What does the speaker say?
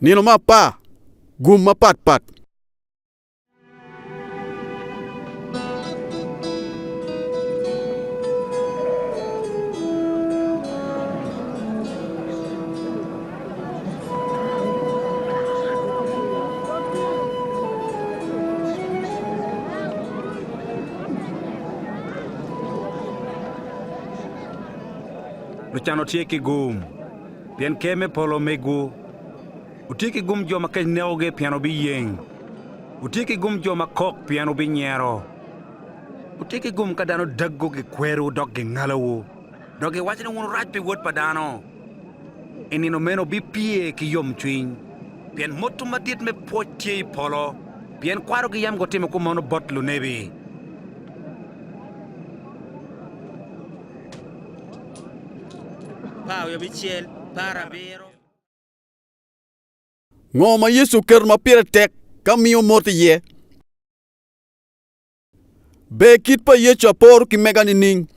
Nino me apar, Gum mapatpat. Lucan otye ki gum, pien ker me polo megwu. Wutye ki gum jo ma kec nekogi, pien wubiyeng. Wutye ki gum jo ma kok, pien wubinyero. Wutye ki gum ka dano dagwu, gikwerowu dok gingalowu, dok giwaco ni wun wurac pi Wod pa dano. I nino meno wubipye ki yomcwiny, pien motwu madit me pwoc tye i polo, pien kwarogi yam gutimo kumeno bot lunebi. Ngo ma Yecu oketo ma pire tek ka miyo mot iye? Ber kit pa Yecu aporo ki mega nining?